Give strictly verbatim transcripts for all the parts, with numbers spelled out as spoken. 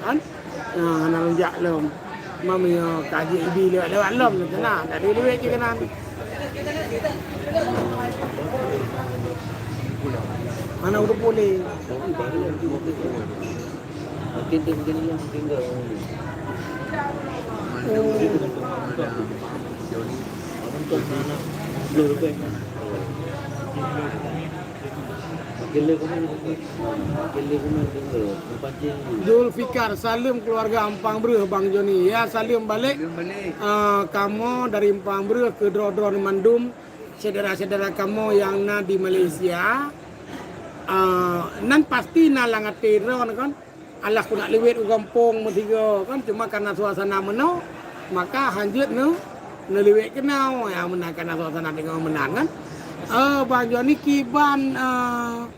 Kan? Nah, hana lôn jak lom. Meunyoe ka jeuet ibi lewat-lewat lom, keunan. Tak ada duit je keunan. Mana udah boleh. Zulfikar, saleuem keuluwarga Empang Breuh, Bang Joni. Ya, saleuem balek. Saleuem balek. Ah, kamoe dari Empang Breuh keu droe-droe mandum syedara-syedara kamoe nyang na di Malaysia. Ah, nan pasti na lam até droe kan. Alah, keuneuk liwet u gampông meusigoe kan, cuma karena suasana meunoe, maka hanjeuet neu-, neuliwet keunoe, ya, meunan karena suasana teungoh meunan kan. Eh, Bang Joni, kiban, eh,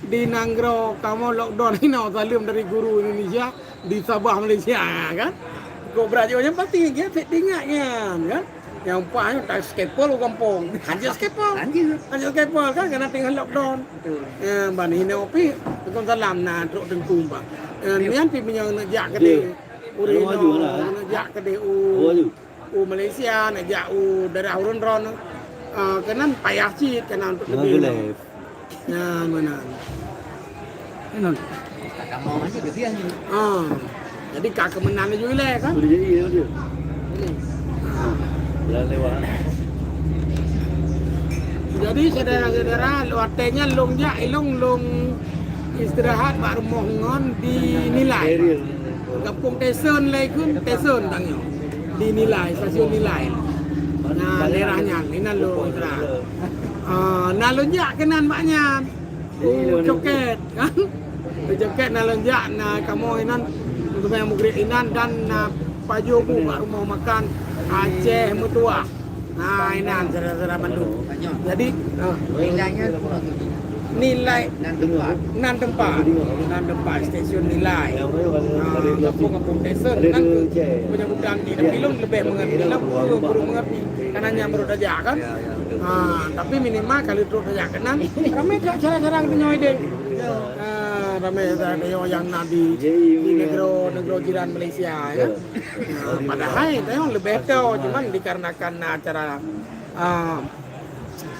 di nanggroe kamoe lockdown inoe, saleuem dari guru Indonesia di Sabah, Malaysia, kan. Kobra jiôh nyan pasti dia ingat nyan, kan. Nyang paih nyoe tak skepol u gampông. Hanjeuet skepol. Hanjeuet. Hanjeuet skepol kan, karena teungoh lockdown. Betul. Eh, ban hinoe pih, Waalaikumsalam, na trok teungku, Bang. Eh, nyan pih meunyoe neujak keudeh ureueng inong, neujak keudeh u, u Malaysia, neujak u daerah ureueng droen, eh, keunan payah cit, keunan untuk teubiet. Nah, meunan. Meunan. Ah. Jadi, ka keumeunan laju ilèe, kan? Boleh jadi, ya, dia. Boleh. Ah. Jalan lewat. Jadi, syedara-syedara, watèe nyan lôn jak, ilôn lôn istirahat bak rumoh ngon di Nilai. Area. Gampông Teson lé kheun, Teson tanyoe. Di Nilai, stasiun Nilai. Nah, daerah nyan, inan lôn tra. Ah, na lôn jak keunan bak nyan. U Coket, kan? U Coket na lôn jak, na kamoe inan, untuk yang mugrib inan dan na pajoh bu bak rumoh makan Aceh Meutuah. Nah, inan syedara-syedara mandum. Jadi, ah. Nilai nyan peue maksud jih? Nilai nan teumpat. Nan teumpat. Nan teumpat stesen Nilai. Ah, gampông-gampông stesen. Nan tu penyebutan di Tepi Lôn lebih mengerti lah, guru, guru mengerti. Karena nyan baru tajak kan? Ya, ya, betul. Ah, tapi minimal kalau trok tajak keunan, ramé syedara-syedara geutanyoe deh. Ya. Ah, ramé syedara geutanyoe nyang na di, di negara, negara jiran Malaysia, ya. Ya. Ah, padahai tanyoe leubeh tho, cuman dikarenakan acara, ah,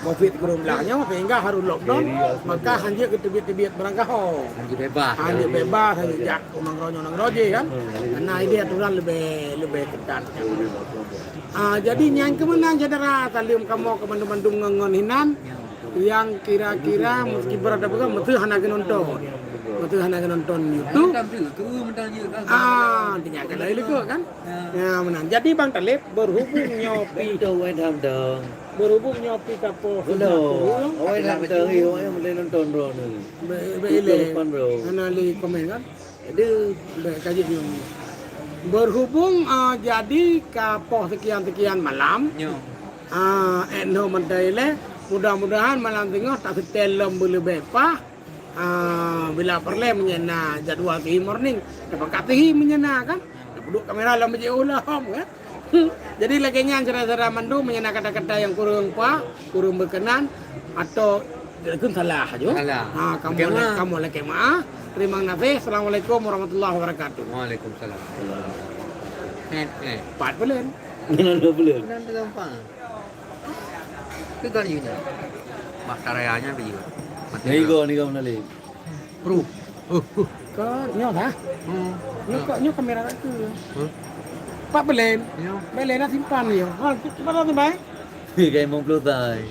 covid sembilan belas nyoe sehingga harus lockdown, maka hanjeuet geuteubiet-teubiet barangkaho. Hanjeuet bebas. Hanjeuet bebas, hanjeuet jak u nanggroe nyoe nanggroe jih kan. Karena ideh aturan leubeh, leubeh keutat. Ah, jadi nyan keuh meunan syedara, saleuem kamoe keu mandum-mandum ngon-ngon hinan. Nyang kira-kira meski beurata peugah, meuseu hana geunonton. Meuseu hana geunonton YouTube. Ah, tinggai ka lheueh likot kan? Ya, meunan. Jadi Bang Taleb, berhubung nyoe pi, berhubung nyoe pi ka poh seujaku, be-, be-, ilèe. Hana lé komen kan? Aduh, bèk ka jeuet nyoe. Berhubung, ah, jadi ka poh sekian-sekian malam. Nyo. Ah, eh, noh mantong ilèe. Mudah-mudahan malam singoh taseutèe lom beuleubeh paih. Ah, bila peureulèe meunyo na jadwal sihi morning, tapangkat sihi meunyo na kan. Tapeuduek kamera lom bajèe ulôn kan. Jadi lagèe nyan syedara-syedara mandum, meunyo na kata-kata nyang kureueng paih, kureueng beukenan, atau kheun salah aju. Salah. Ha, kamoe lakèe maaf. Terima kasih. Assalamualaikum warahmatullahi wabarakatuh. Waalaikumsalam. Eh, eh. Pat buleuen. Buleuen. Buleuen tu gampang. Ke gari ni. Mak karayanya pergi. Ni go, ni go meunalih. Bro. Oh, oh. Ka nyoe dah. Hmm. Nyoe ka, nyoe kamera tak ke? Hmm. Pat buleuen. Nyoe. Buleuen dah simpan nyoe. Ha, tu, tu, tu, tu, bai. Tiga limong puluh tai.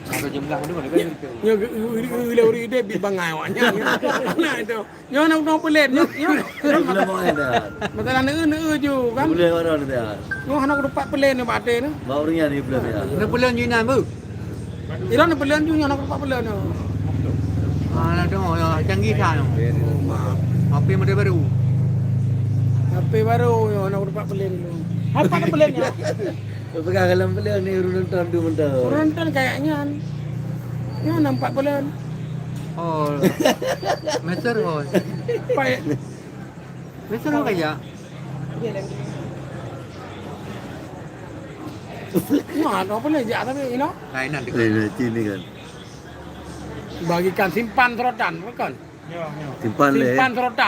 Ada jumlah tu, ada kan? Nyoe, nyoe, nyoe, nyoe, nyoe, nyoe, bit bangai awaknya. Nah, itu. Nyoe hana kuteumé peulén, nyoe, nyoe. Belum mau ada. Masalah neu-eu, neu-eu ju, kan? Boleh orang dia. Nyoe hana kuteumpat peulén nyoe bak até nyoe. Bak ureueng nyan dia peulén ya. Neu peulén ju inan, Bu? Ira neu peulén ju nyoe hana kuteumpat peulén nyoe. Ah, lah tu, ya, canggih dah nyoe. H P model baru. H P baru nyoe hana kuteumpat peulén nyoe. Apa neu peulén nyoe? Peugah galom peulén ni ureueng nonton tu mantap. Ureueng nonton kayak nyan. Nyoe nampak peulén. Oh. Meter, oh. Pai. Meter, oh, kaya. Wah, ada apa ni? Jak tapi, you know? Lain nanti. Lain nanti ni kan. Bagikan simpan serotan, bukan? Simpan lé. Simpan serotan.